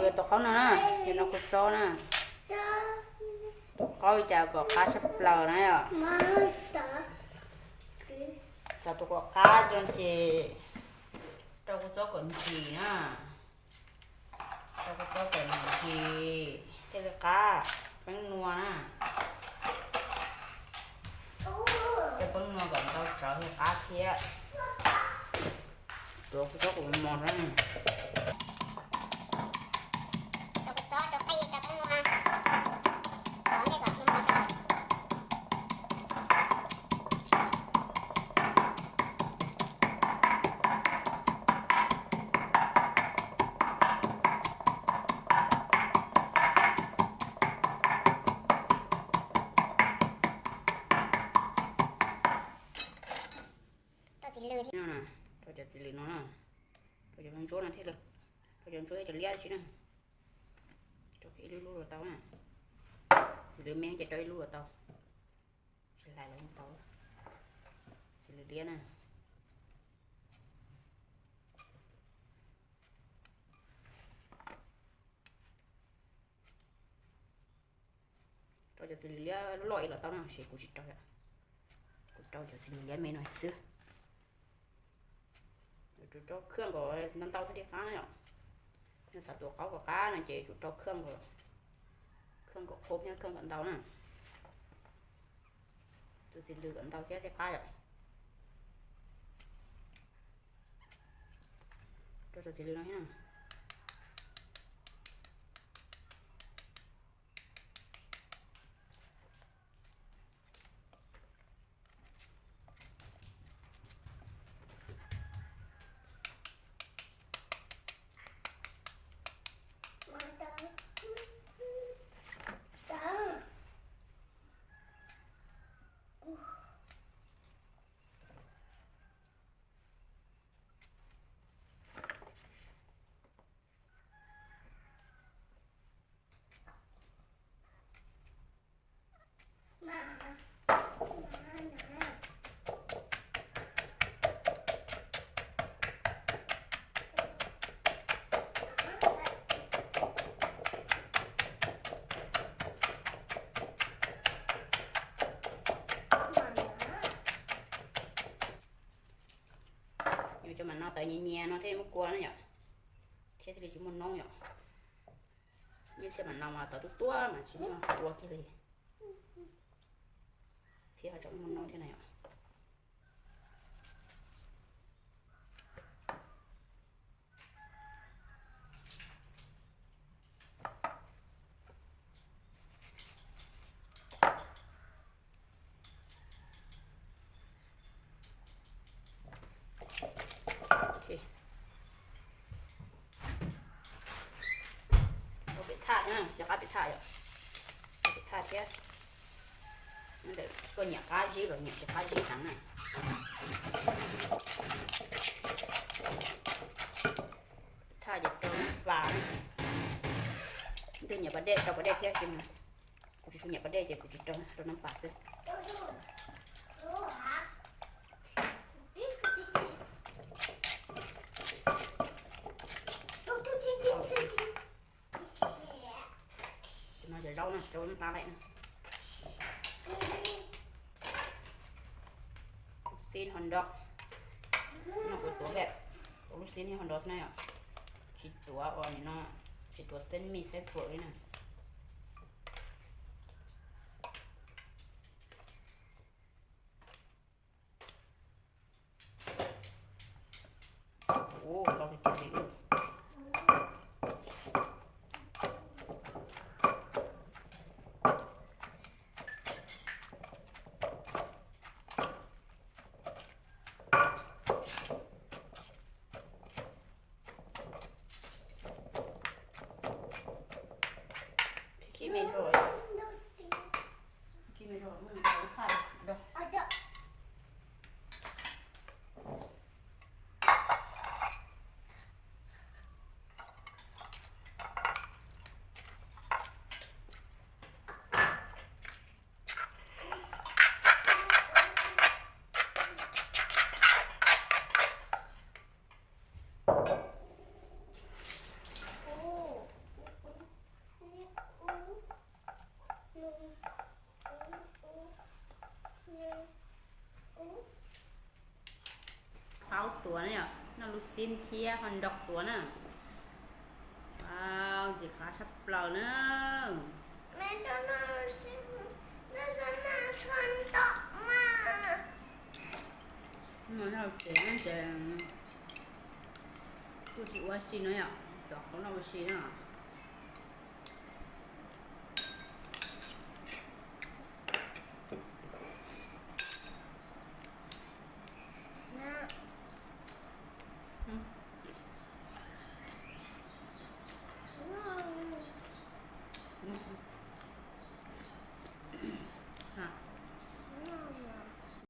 Tus qaub no na, yog no kua txob na. Tus qaub li cas kom qab tshaj plaws na yom. Txav tus kom qab no ces rau kua txob kom ntsim na. Rau kua txob kom ntsim thiaj li qab, peeb nua na. Coj peeb nua kom ntau tsawv thiaj qab thiab. Tuav kua txob kom mos mos na. Rau cov txiv lws no na, rau cov txiv lws no na, rau cov ntsuab no thiaj li, rau cov ntsuab thiab cov liab si na. Rau ib lub lub los tau na. Txiv lws me ces rau ib lub los tau. Tsis hlais los yeej tau. Txiv lws liab na. Rau cov txiv lws liab loj ib los tau na, tab sis kuv tsis rau, kuv rau cov txiv lws liab me no xwb. Yuav tsum rau khawb kom ntau ntau thiaj li qab na yom. Yog xav tuav qaub kom qab no ces tsum rau khawb kom, khawb kom qhuav thiab khawb kom ntau na. Tus txiv lws kom ntau thiab thiaj qab yom. Rau tus txiv lws no thiab. Yuav cov mam no tawv nyias nyias no thiaj li muab kua na yom, thiab thiaj li tsis muaj noob yom. Nyiaj txiag mam no mas tawv tuab tuab mas tsis muaj kua kiag li, thiab ho tseem muaj noob thiab na yom. Ua pem thaj thiab, xyaw qab pem thaj yom. Ua pem thaj thiab. Ntawm koj nyiam qab zib los nyiam tsis qab zib heev na. Thaj ces rau pas, nws nyiam pas dej rau pas dej thiab tsis, kuv tsis tshua nyiam pas dej ces kuv tsis rau, rau nab pas xwb. Tus no cov zaub no rau nab pas lawm na. Lub xib hos nrog, no kuv tuav, kuv lub xib hos nrog na yom. Tsis tuav uas nim no, tsis tuav xeeb mis xeeb tsuam li na. Ua ntau tiag tiag li. Khib me zog, khib me zog muab thaj rau. Plaub tuav na yom, noj lub xib thiab hot dog tuav na. Ntxim qab tshaj plaws na. Noj ces, noj ces kuj tsis ua si no yom, tuav qhov noj ua si na.